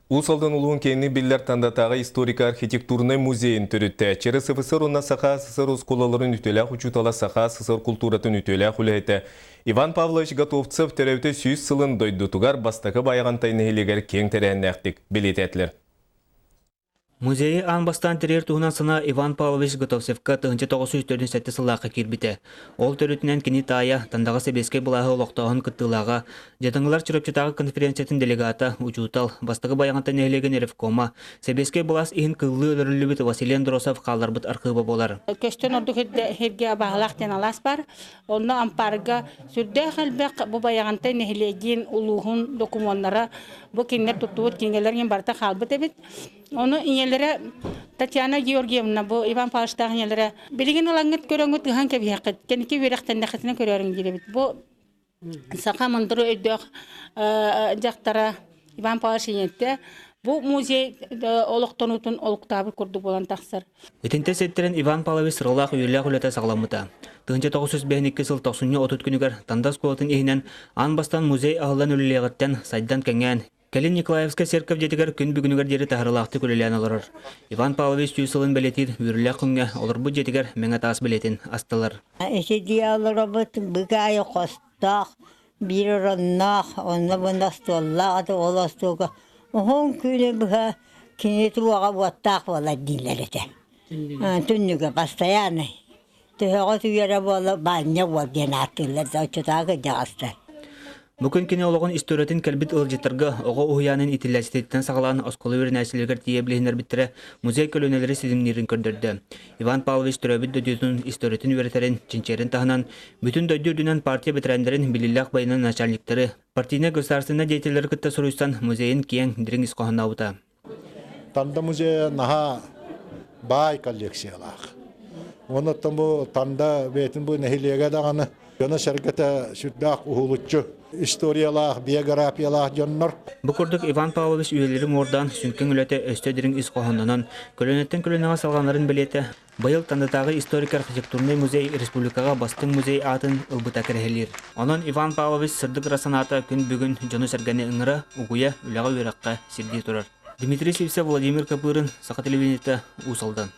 Уус Алдан улууһун киэҥник биллэр Тандатааҕы историко-архитектурнай музейын төрүттээччи, РСФСР уонна Саха АССР оскуолаларын үтүөлээх учуутала, Саха АССР култууратын үтүөлээх үлэһитэ Иван Павлович Готовцев төрөөбүтэ 100 сылын дойдутугар Бастакы Байаҕантай нэһилиэгэр киэҥ тэрээһиннээхтик бэлиэтээтилэр. Музейы аан бастаан тэрийэр туһунан санаа Иван Павлович Готовцевка 1947 сыллаахха киирбитэ. Ол төрүтүнэн кини таайа, Тандаҕа сэбиэскэй былааһы олохтооһун кыттыылааҕа, Дьадаҥылар Чурапчытааҕы конференциятын делегата, учуутал, Бастакы Байаҕантай нэһилиэгин ревкома, сэбиэскэй былаас иһин кыллыы өлөрүллүбүт Василий Андросов хаалларбыт архыыба буолар. Көстөн ордук сиргэ абааһылаах диэн алаас бар. Онно ампаарга сүрдээх элбэх бу Байаҕантай нэһилиэгин улууһун докумуоннара бу кинилэр туттубут кинигэлэр барыта хаалбыт эбит. Ону ийэлэрэ Татьяна Георгиевна бу Иван Павловичтаах ийэлэрэ билигин ылаҥҥыт көрөҥҥүт ыһан кэбиһиэххит кэнники үөрэхтэннэххитинэ көрөөрүҥ диир эбит. Бу саха мындыр өйдөөх дьахтара Иван Павлович ийэтэ бу музей олохтонуутун олуктаабыт курдук буолан тахсар. Итинтэ сиэттэрэн Иван Павлович сыралаах үйэлээх үлэтэ саҕаламмыта. 1952 сыл тохсунньу 30 күнүгэр Танда оскуолатын иһинэн аан бастаан музей аһыллан үлэлиэҕиттэн сайдан кэҥээн, Кэлин Николаевскай церковь дьиэтигэр күн бүгүнүгэр диэри таһарылаахтык үлэлээн олорор. Иван Павлович сүүс сылын бэлиэтиир үөрүүлээх күҥҥэ олорбут дьиэтигэр мэҥэ таас билиэтин астылар. Ити дьиэ олоробут быгаайы хостоох, биир оронноох, онно бу остуоллаах этэ, ол остуолга уһун күнү быһа кини туоҕа уоттаах буолар дииллэр этэ. Түннүгэ постоянный. Төһөҕө түүйэрэ буола баанньа уол диэн ааттыыллар да оччотооҕу кырдьаҕастар. Бу күн кини олоҕун историятын кэлбит ыалдьыттарга оҕо уһуйаанын иитиллээччититтэн саҕалаан оскуола үөрэнээччилэригэр тиийэ билиһиннэрбиттэрэ музей көлүөнэлэри ситимниирин көрдөрдө. Иван Павлович төрөөбүт дойдутун историятын үөрэтэрин, чинчийэрин таһынан, бүтүн дойду үрдүнэн партия бэтэрээннэрин, биллиилээх байыаннай начальниктары, партийнай государственнай деятеллэри кытта суруйсан музейын киэҥ, дириҥ ис хоһооннообута. Танда музейа наһаа баай коллекциялаах. Онон бу Танда бэйэтин бу нэһилиэгэ даҕаны дьоно-сэргэтэ сүрдээх уһулуччу историялаах, биографиялаах дьоннор. Бу курдук Иван Павлович үйэлэри муордаан сүҥкэн үлэтэ өссө дириҥ ис хоһооннонон, көлүөнэттэн көлүөнэҕэ салҕанарын бэлиэтэ Быйыл Тандатааҕы историко-архитектурнай музей республикаҕа бастыҥ музей аатын ылбыта кэрэһэлиир. Онон Иван Павлович сырдык ыра санаата күн бүгүн дьону-сэргэни ыҥыра, угуйа, үлэҕэ-үөрэххэ сирдии турар. Дмитрий Сивцев, Владимир Копырин, Саха телевидениета, Уус Алдан.